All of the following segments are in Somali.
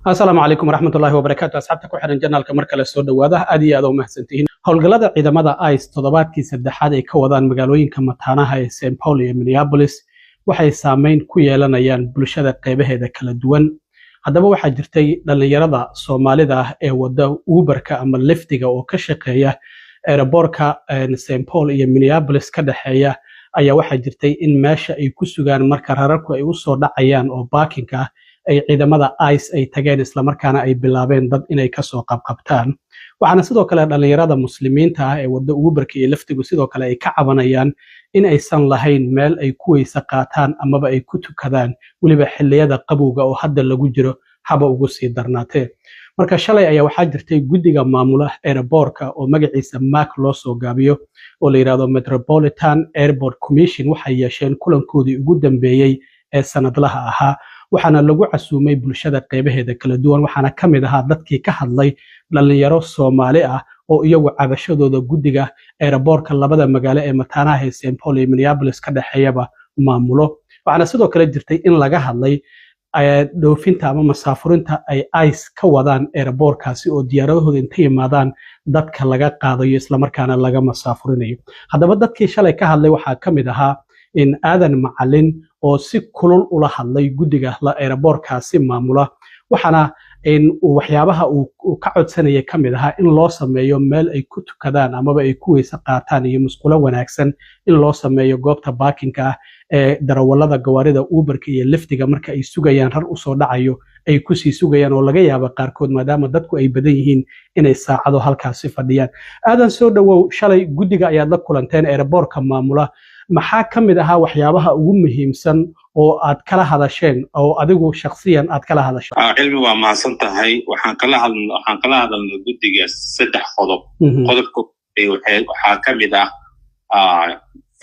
Asalaamu calaykum waraxmatullaahi wabarakaatu. Asxaabta ku xiran channelka, mar kale soo dhowaada. Aad iyo aad u mahadsantihiin. Howlgallada ciidamada ICE toddobaadkii saddexaad ay ka wadaan magaalooyinka mataanaha ee St Paul iyo Minneapolis waxay saameyn ku yeelanayaan bulshada qeybaheeda kala duwan. Haddaba, waxaa jirtay dhallinyarada Soomaalida ah ee wada Uberka ama Lyftiga oo ka shaqeeya airportka St Paul iyo Minneapolis ka dhexeeya ayaa waxaa jirtay in meesha ay ku sugaan marka rararku ay usoo dhacayaan oo parkingka ah ay ciidamada ICE ay tageen, islamarkaana ay bilaabeen dad inay kasoo qabqabtaan. Waxaana sidoo kale dhallinyarada Muslimiinta ah ee wadda Uberka iyo Lyftigu sidoo kale ay ka cabanayaan in aysan lahayn meel ay ku weyse qaataan amaba ay ku tukadaan, weliba xilliyada qabowga oo hadda lagu jiro haba ugu sii darnaatee. Marka shalay ayaa waxaa jirtay guddiga maamula airportka oo magaciisa MAC loo soo gaabiyo oo la yidhahdo Metropolitan Airport Commission waxay yeesheen kulankoodii ugu dambeeyey ee sanadlaha ahaa. Waxaana lagu casuumay bulshada qeybaheeda kala duwan. Waxaana ka mid ahaa dadkii ka hadlay dhallinyaro Soomaali ah oo iyagu cabashadooda guddiga airportka labada magaalo ee mataanaha ee St Paul iyo Minneapolis ka dhexeeyaba maamulo. Waxaana sidoo kale jirtay in laga hadlay dhoofinta ama masaafurinta ay ICE ka wadaan airportkaasi oo diyaaradahooda inta yimaadaan dadka laga qaadayo, islamarkaana laga masaafurinayo. Haddaba, dadkii shalay ka hadlay waxaa ka mid ahaa in Aadan Macalin oo si kulul ula hadlay guddiga la airportkaasi maamula. Waxaana waxyaabaha uu ka codsanaya ka mid ahaa in loo sameeyo meel ay ku tukadaan amaba ay ku weyse qaataan iyo musqulo wanaagsan in loo sameeyo goobta parkingka ah ee darawallada gawaarida Uberka iyo Lyftiga marka ay sugayaan rar usoo dhacayo ay kusii sugayaan, oo laga yaabo qaarkood, maadaama dadku ay badan yihiin, inay saacado halkaasi fadhiyaan. Aadan, soo dhowow. Shalay guddiga ayaad la kulanteen airportka maamula. Maxaa ka mid ahaa waxyaabaha ugu muhiimsan oo aad kala hadasheen oo adigu shakhsiyan aad kala hadashay? Cilmi, waa mahadsan tahay. Waxaan kala hadalnay guddiga saddex qodob. Qodobka waxaa ka mid ah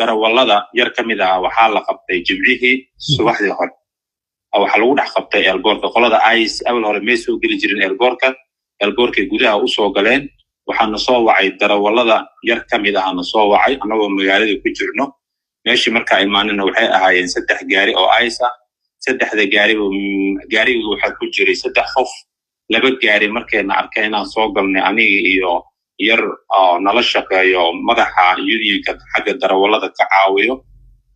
darawallada yar ka mid ah waxaa la qabtay Jimcihii subaxdii hore. Waxaa lagu dhex qabtay airportka. Qolada ICE awal hore may soo geli jirin airportka, airportkay gudaha usoo galeen. Waxaana soo wacay darawallada yar ka mid ahna soo wacay annagoo magaalada ku jirno. Meeshii markaa imaanina waxay ahaayeen saddex gaari oo ICE ah. Saddexda gaariba gaariga waxaa ku jiray saddex qof. Laba gaari markayna arkeen inaan soo galnay aniga iyo yar oo nala shaqeeyo, madaxa unionka xagga darawallada ka caawiyo,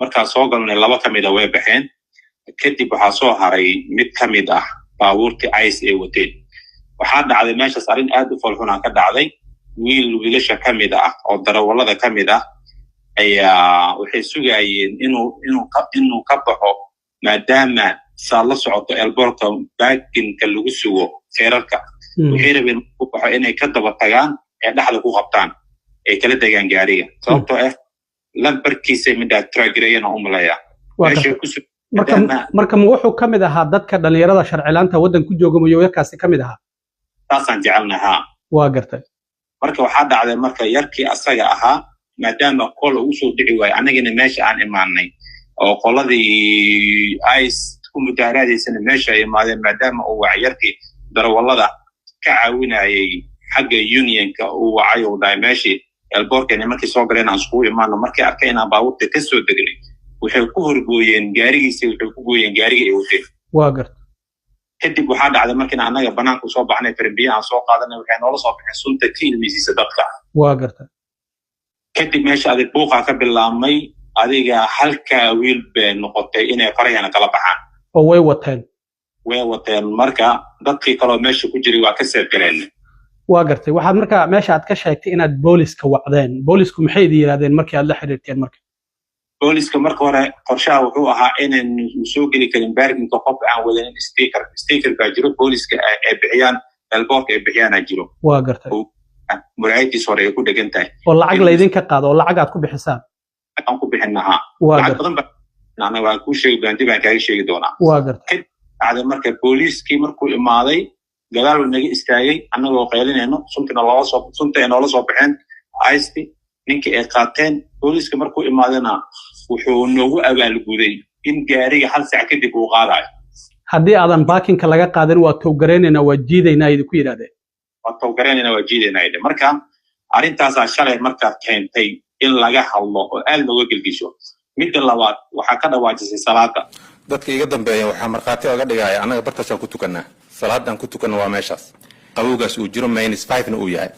markaan soo galnay laba ka mid a way baxeen. Kadib waxaa soo haray mid ka mid ah baabuurtii ICE ay wateen. Waxaa dhacday meeshaas arrin aad u foolxunaa ka dhacday. Wiil wiilasha ka mid ah oo darawallada ka mid ah ayaa waxay sugaayeen inuu ka baxo, maadaama saad la socoto airportka parkingka lagu sugo feerarka. Waxay rabeen ku baxo inay ka daba tagaan ee dhexda ku qabtaan, ay kala degaan gaariga, sababtoo ah lambarkiisay midhaa track gareeyana u maleeyaa meeshay ku Marka ma wuxuu ka mid ahaa dadka dhalinyarada sharcilaanta waddan ku jooga? Mayuu yarkaasi ka mid ahaa? Saasaan jecelnay, haa. Waa gartay. Marka waxaa dhacday, marka yarkii asaga ahaa maadaama call ugu soo dhici waayo, annagina meesha aan imaanay oo qoladii ICE ku mudaaharaadaysana meesha ay imaadeen, maadaama uu wacay yarkii darawallada ka caawinayay xagga unionka uu wacay, uu dhahay meeshii airportkeenna markii soo galeen aan iskugu imaano. Markay arkay inaan baabuurta ka soo degnay, waxay ku horgooyeen gaarigiisa, waxay ku gooyeen gaarigii ay wateen. Waa gartay. Kadib waxaa dhacday markiina annaga banaanku soo baxnay, farambiya aan soo qaadanay, waxay noola soo baxeen sunta ka ilmeysiisa dadka. Waa gartay. Kadib meesha adig buuqaa ka bilaabmay. Adiga halkaa wiil bay noqotay inay farahana kala baxaan. Oo way wateen? Way wateen. Marka dadkii kaloo meesha ku jiray waa ka seefgaleen. Waa gartay. Waxaad marka meesha aad ka sheegtay inaad booliska wacdeen. Boolisku maxay idin yidhahdeen markii aad la xiriirteen marka? Booliska marka hore qorshaha wuxuu ahaa inaan soo geli karin parkingka qof aan wadanin sticker. Sticker baa jiro booliska ay bixiyaan, airportka ay bixiyaanaa jiro. Waa gartay. Muraayadiis hore ay ku dhegan tahay. Oo lacag laydinka qaado oo lacag aad ku bixisaan? Aan ku bixinahaa. Waa lacag gartay. Badan baa waan kuu sheegi doonaa, dib aan kaaga sheegi doonaa. Waa gartay. Dhacday marka booliiskii markuu imaaday gadaal uu naga istaagay annagoo qaylinayno, suntina loola soo sunta ay noola soo baxeen ICE ninkii ay qaateen. Booliiska markuu imaadayna wuxuu noogu abaalguday in gaariga hal saac kadib uu qaadayo. Haddii aadan parkingka laga qaadin, waa tow garaynaynaa, waa jiidaynaa idinku yidhahdeen? Waa tow garaynayna, waa jiidaynaa. Marka arrintaasaa shalay markaa keentay in laga hadlo oo aad looga gelgisho. Midda labaad waxaa ka dhawaajisay salaada. Dadka iga dambeeya waxaa markhaati oga dhigaya annaga bartaasaan ku tukannaa. Salaadan ku tukanna waa meeshaas. Qabowgaas uu jiro, -5 na uu yahay.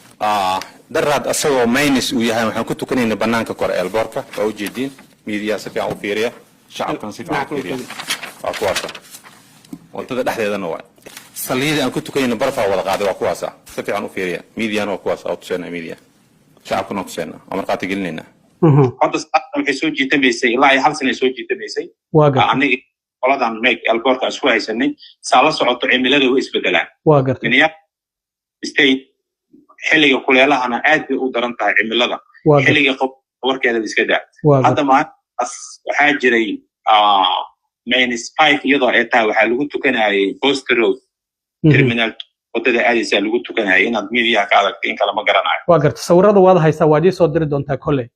Daraad asagoo minus uu yahay waxaan ku tukanayna banaanka kore airportka. Waa ujeediin, miidiyaha si fiican u fiiriya, shacabkan si fiican u fiiriya. Waa kuwaasa, wadada dhexdeedana waa saliidii aan ku tukanayna, barafaa wada qaaday. Waa kuwaasa, si fiican u fiiriya. Miidiyana waa kuwaas, waa tuseenaa miidiya, shacabkana waa tuseenaa, waa markhaati gelinaynaa. Hadda salaada waxay soo jiitamaysay ilaa iyo hal sanay soo jiitamaysay. Waa gartay. Aniga qoladan meeg airportka isku haysanay. Saa la socoto, cimilada way isbedelaan. Waa gartay. Minneapolis State xilliga kuleelahana aad bay u daran tahay cimilada. Waa gartay. Xilliga qob warkeeda iska daa. Waa Hadda gartay. Maalintaas waxaa jiray -5 iyadoo ay tahay, waxaa lagu tukanayay Post Road Terminal, wadada aadaysaa lagu tukanayay. Inaad midiyaha ka adagtay in kale ma garanayo. Waa gartay, sawirada waad haysaa, waad ii soo diri doontaa kolley.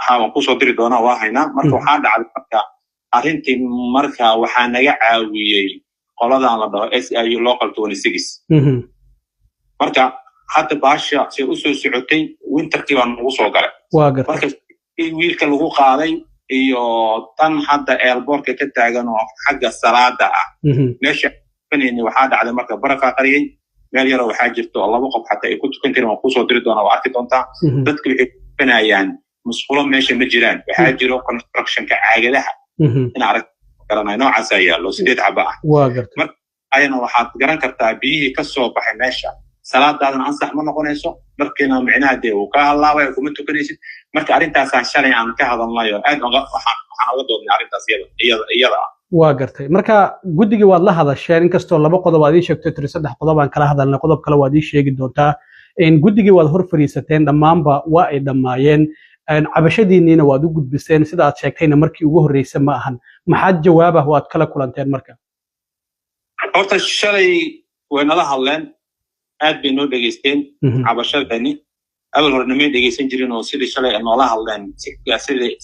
Ha, waan kusoo diri doonaa, waa haynaa. Marka waxaa dhacday marka arrintii, marka waxaa naga caawiyey qoladan la dhaho SEIU Local 26. Marka hadda baasha say usoo socotay, winterkii baa nagu soo galay. Waa gartay. Marka wiilka lagu qaaday iyo tan hadda airportka ka taagan oo xagga salaada ah, meesha tukanayna, waxaa dhacday marka barafaa qariyey. Meel yaroo waxaa jirta oo laba qof xataa ay ku tukan karin. Waan kusoo diri doonaa, waa arki doontaa. Dadka waxay tukanayaan musqulo, meesha ma jiraan. Waxaa jiro constructionka caagadaha, in arag garanayo, noocaasaa yaallo, 8 xaba ah. Waa gartay. Ayana waxaad garan kartaa biyihii ka soo baxay meesha, salaadaadana ansax ma noqonayso, dharkiina micnaha dee uu kaa hallaabay, kuma tukanaysid. Marka arrintaasaan shalay aan ka hadalnay oo aad waxaan oga doodnay arrintaas iyada ah. Waa gartay. Marka guddigii waad la hadasheen, inkastoo laba qodob aad ii sheegto, tiri saddex qodob aan kala hadalnay, qodob kale waad ii sheegi doontaa. Guddigii waad hor fadhiisateen, dhammaanba waa ay dhammaayeen. Cabashadiinniina waad u gudbiseen. Sida aad sheegtayna markii ugu horreysay ma ahan. Maxaad jawaabah waad kala kulanteen marka? Horta shalay way nala hadleen, aad bay noo dhegeysteen. Cabashadeeni awal hore namay dhegeysan jirin, oo sidii shalay ay noola hadleen,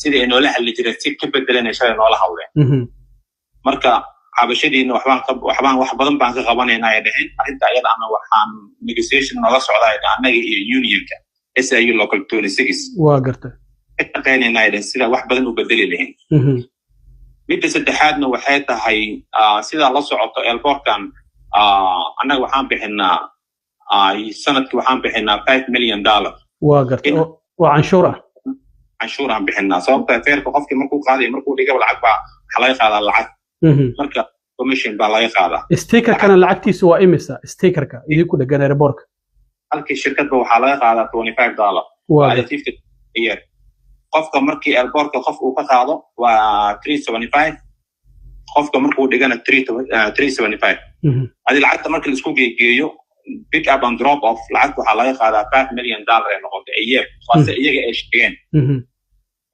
sidii ay noola hadli jireen si ka bedelan ay shalay noola hadleen. Marka cabashadiina waxbaan wax badan baan ka qabanaynaa ay dhaheen. Arrinta ayada ana waxaan negotiation noola socdaa ay dhaheen annaga iyo unionka SEIU Local 26. Waa gartay. Ka shaqaynaynaa ay dhaheen sida wax badan u bedeli lahayn. Midda saddexaadna waxay tahay, sidaa la socoto airportkan, annaga waxaan bixinaa, sanadkii waxaan bixinaa $5 million. Waa gartay, oo canshuur ah. Canshuur aan bixinaa, sababta fareka qofkii markuu qaadayo, markuu dhigaba lacag baa waxaa laga qaadaa lacag. Marka commission baa laga qaadaa. Stickerkana lacagtiisu waa imisa, stickerka idinku dhegan airportka? Halkii shirkadba waxaa laga qaadaa $25. Waa gartay. Year qofka markii airportka qof uu ka qaado waa 375, qofka markuu dhigana 375. Adi lacagta marka laisku geegeeyo, pick up and drop off, lacagta waxaa laga qaadaa $5 million ay noqotay a year, waase iyaga ay sheegeen.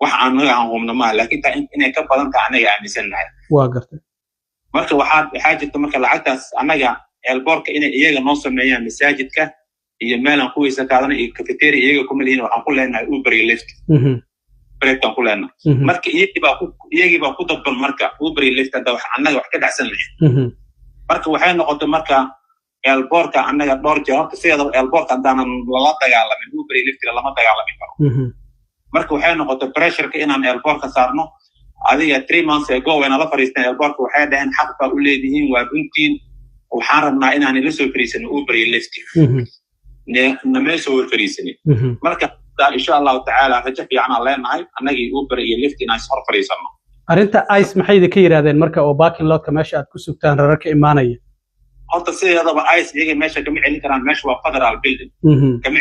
Wax anaga aan hubno maaha, laakiin taa inay ka badan tahay anaga aaminsannahay. Waa gartay. Marka waxaa jirta marka lacagtaas annaga airportka inay iyaga noo sameeyaan masaajidka iyo meelaan ku weysa kaadana iyo cafeteria iyaga kuma lihiin. Waxaan ku leenahay Uber iyo Lyft breaktaan ku leenahay. Marka iyagii baa ku dadban marka Uber iyo Lyft hadda wax annaga wax ka dhacsan lahayn. Marka waxay noqotay marka airportka annaga dhowr jeer, horta sideedaba airportka haddaanan lala dagaalamin, Uber iyo Lyftiga lama dagaalami karo. Marka waxay noqotay pressureka inaan airportka saarno. Adiga 3 months ago way nala fariisteen airportka, waxay dhaheen xaq baa u leedihiin, waa runtiin, waxaan rabnaa inaan ila soo fariisano Uber iyo Lyft. Namay soo hor fariisanin. Marka insha Allahu tacaala rajo fiican aan leenahay annagii Uber iyo Lyft inaan is hor fariisano. Arrinta ICE maxay idinka yidhahdeen marka, oo parking lotka meesha aad ku sugtaan rararka imaanaya? Horta sideedaba ICE iyaga meesha kama celin karaan, meesha waa federal building. Kama,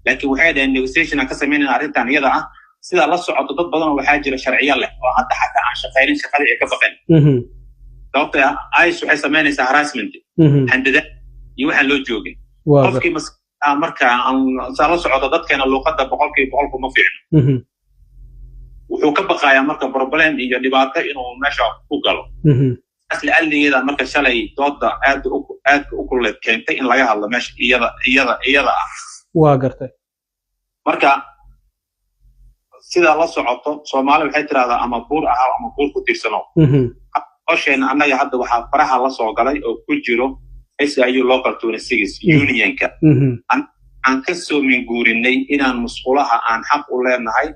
laakiin waxay dhaheen negotiation aan ka samaynayna arrintan iyada ah. Sidaa la socoto, dad badan oo waxaa jira sharciyo leh oo hadda xataa aan shaqaynin, shaqadii ay ka baqeen, sababta ICE waxay samaynaysaa harassment, handada iyo waxaan loo joogin. Qofkii marka saa la socoto, dadkeena luuqadda 100% kuma fiicno. Wuxuu ka baqayaa marka problem iyo dhibaato inuu meesha ku galo. Asli alligeeda marka shalay dooda aad aadka u kululeed keentay in laga hadlo meesha iyada ah. Waa gartay. Marka sidaa la socoto, Soomaali waxay tidhahdaa ama buur ahaa ama buur ku tiirsano. Hosheena annaga hadda waxaa faraha la soo galay oo ku jiro SEIU Local 26 unionka. Aan ka soo minguurinay inaan musqulaha aan xaq u leenahay,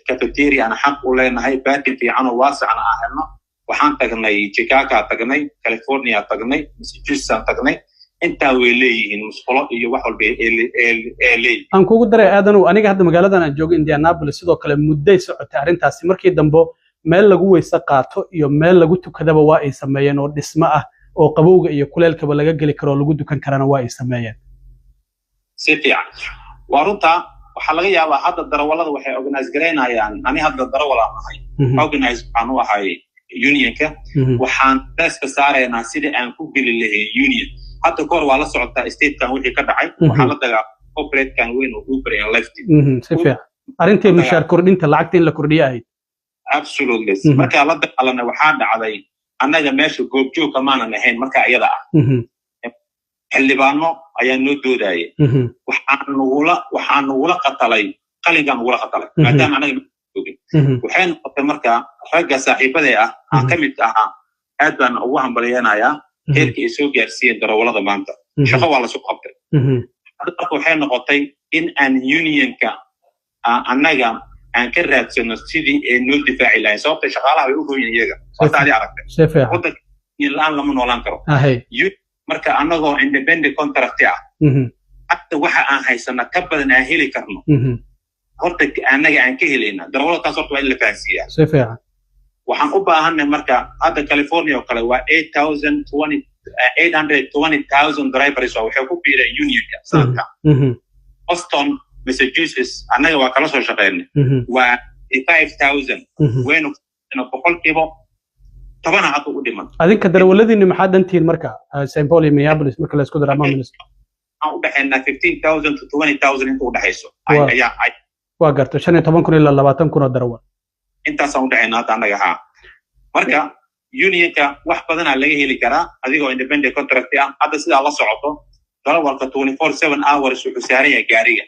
cafeteria aan xaq u leenahay, parking fiican oo waasicna aan helno. Waxaan tagnay Chicago, tagnay California, tagnay Massachusetts, tagnay intaa way leeyihiin musqulo iyo wax walba ee leeyihiin. Aan kugu daray, Aadanow, aniga hadda magaaladan aan joogo, Indianapolis, sidoo kale mudday socotay arrintaasi. Markii dambe meel lagu weyse qaato iyo meel lagu tukadaba waa ay sameeyeen oo dhismo ah oo qabowga iyo kuleelkaba laga geli karo oo lagu dukan karana waa ay sameeyeen. Si fiican, waa runtaa. Waxaa laga yaabaa hadda darawallada waxay organize garaynayaan. Ani hadda darawal aan ahay, organize waxaan u ahay unionka. Waxaan teska saaraynaa sidii aan ku geli lahayn union. Hadda kahor waa la socotaa statekan wixii ka dhacay. Waxaa la dagaa corporatekan weyn oo Uber and Lyft. Si fiican, arrintii mushaar kordhinta, lacagta in la kordhiyo ahayd. Absolutely. Markaa la dagaalanay, waxaa dhacday annaga meesha goobjoogka maanan ahayn marka iyada ah. Xildhibaano ayaa noo doodaya. Waxaa nugula qatalay qalinkaa nugula qatalay maadaama annaga joogin. Waxay noqotay marka ragga saaxiibadee ah aan ka mid ahaa, aad baan ugu hambalyeenayaa heerkii ay soo gaarsiiyeen darawallada maanta. Shaqo waa lasu qabtay. Hadda marka waxay noqotay in aan unionka annaga aan ka raadsano sidii ay noo difaaci lahayn, sababta shaqaalaha way u royin iyaga. Horta adi aragtay, waddanka union la'aan lama noolaan karo. Marka annagoo independent contract ah, hadda waxa aan haysana ka badan aan heli karno. Horta annaga aan ka helayna darawallada, taas horta waa in la fahansiiyaa. Si fiican. Waxaan u baahanay marka hadda California oo kale waa 820,000 drivers oo waxay ku biireen unionka sanadka. Boston, Massachusetts, annaga waa kala soo shaqeynay, waa 5,000. Waynu 10% hadda u dhiman. Adinka darawaladiinni maxaa dhantihiin marka St Paul iyo Minneapolis marka la isku daro ama Minnesota? Waxaan u dhexaynaa 15,000 to 20,000 inta u dhexayso. Ayaa. Waa garta, 15,000 ilaa 20,000 oo darawal. Intaasaan u dhexaynaa hadda annaga haa. Marka unionka wax badanaa laga heli karaa adigoo independent contract ah. Hadda sidaa la socoto, darawalka 24/7 hours wuxuu saaran yahay gaariga,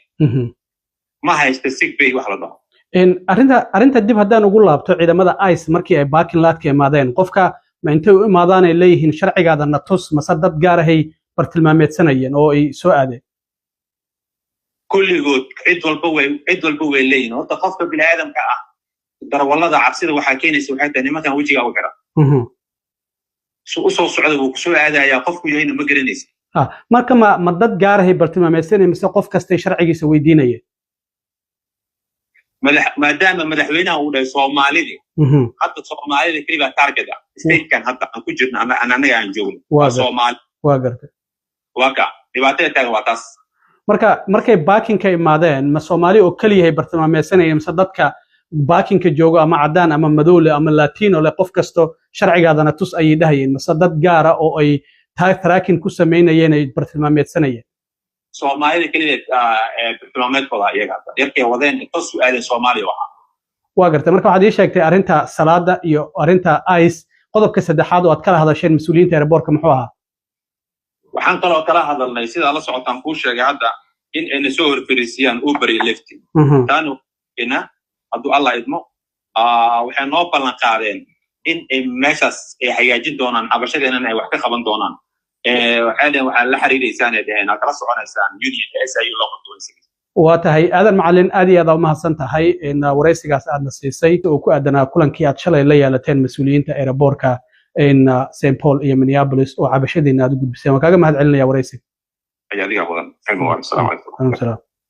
ma haysta sick pay wax la dhaho. Arrinta dib haddaan ugu laabto, ciidamada ICE markii ay parking lotka imaadeen, qofka ma intay u imaadaan ay leeyihiin "sharcigaada na tus", mase dad gaar ahay bartilmaameedsanayeen oo ay soo aadeen? Kulligood, cid walba way leeyihin. Horta qofka bini'aadamka ah, darawallada cabsida waxaa keenaysa waxay tahay nimankan wejigaa u xiran su u soo socda wuu kusoo aadayaa, qofku yahayna ma garanaysa. Marka ma dad gaar ahay bartilmaameedsanayeen mise qof kastay sharcigiisa weydiinayeen? Maadaama madaxweynaha uu dhahay Soomaalidii, hadda Soomaalida keli baa target ah statekan hadda aan ku jirno ama aan annaga aan joogno waa Soomaali. Waa gartay. Waa ka dhibaatada taagan waa taas. Marka markay parkingka imaadeen, ma Soomaali oo keliyahay bartilmaameedsanayeen mise dadka parkingka joogo, ama caddaan ama madow leh ama Latino leh, qof kasto "sharcigaadana tus" ayay dhahayeen, mase dad gaara oo ay tracking ku samaynayeen ay bartilmaameedsanayeen? Soomaalida keliya bartilmaameedkooda iyaga hadda yarkay wadeen tos u aadeen Soomaaliya waxa. Waa gartay. Marka waxaad ii sheegtay arrinta salaada iyo arrinta ICE. Qodobka saddexaad oo aad kala hadasheen mas-uuliyiinta airportka muxuu ahaa? Waxaan kaloo kala hadalnay, sidaa la socotaan kuu sheegay hadda, in ayna soo horfariisiyaan Uber iyo Lyft. Taana ina hadduu Allah idmo, waxay noo ballan qaadeen in ay meeshaas ay hagaajin doonaan, cabashadeenana ay wax ka qaban doonaan. Waxay dhaheen waxaad la xiriireysaan, ay dhaheen, aad kala soconaysaan unionka SEIU Local 26. Waa tahay, Aadan Macalin, aad iyo aad aa umahadsan tahay in waraysigaas aadna siisay oo ku aadanaa kulankii aad shalay la yeelateen mas-uuliyiinta airportka in St Paul iyo Minneapolis oo cabashadiina aad u gudbiseen. Waan kaaga mahad celinaya waraysiga. Ayaa adigaa mudan. Cilmi wacan. Asalaamu calaykum. Alaikum salaam.